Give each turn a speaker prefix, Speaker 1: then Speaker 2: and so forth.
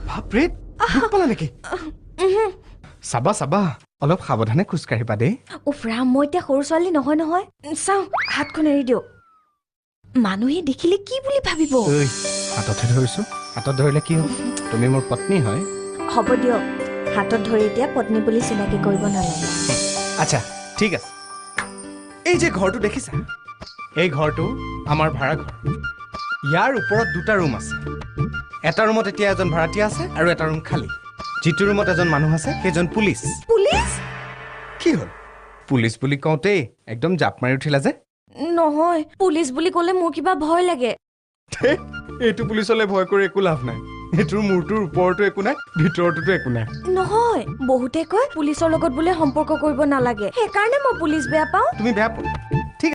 Speaker 1: বাপৰে, দুখ পালা নেকি? চাবা চাবা, অলপ সাৱধানে খোজকাঢ়িবা দেই।
Speaker 2: উফ ৰাম, মই এতিয়া সৰু ছোৱালী নহয় নহয়। চাওঁ, হাতখন এৰি দিয়ক, মানুহে দেখিলে কি বুলি ভাবিব?
Speaker 1: ঐ, হাততহে ধৰিছো, হাতত ধৰিলে কি হ'ব? তুমি মোৰ পত্নী হয়।
Speaker 2: হ'ব দিয়ক, হাতত ধৰি এতিয়া পত্নী বুলি চিনাকি কৰিব নালাগে।
Speaker 1: আচ্ছা ঠিক আছে। এই যে ঘৰটো দেখিছা, এই ঘৰটো আমাৰ ভাড়াঘৰ। ইয়াৰ ওপৰত দুটা ৰুম আছে। এটা ৰুমত এতিয়া এজন ভাড়াতীয়া আছে আৰু এটা ৰুম খালী। যিটো ৰুমত এজন মানুহ আছে সেইজন পুলিচ।
Speaker 2: পুলিচ?
Speaker 1: কি হ'ল, পুলিচ বুলি কওঁতেই একদম জাপ মাৰি উঠিলা যে?
Speaker 2: নহয়, পুলিচ বুলি ক'লে মোৰ কিবা ভয় লাগে।
Speaker 1: এইটো পুলিচলে ভয় কৰি একো লাভ নাই। এইটোৰ মূৰটোৰ ওপৰতো একো নাই, ভিতৰটোতো একো নাই।
Speaker 2: নহয়, বহুতে কয় পুলিচৰ লগত বোলে সম্পৰ্ক কৰিব নালাগে, সেইকাৰণে মই পুলিচ বেয়া পাওঁ।
Speaker 1: তুমি বেয়া পোৱা? ঠিক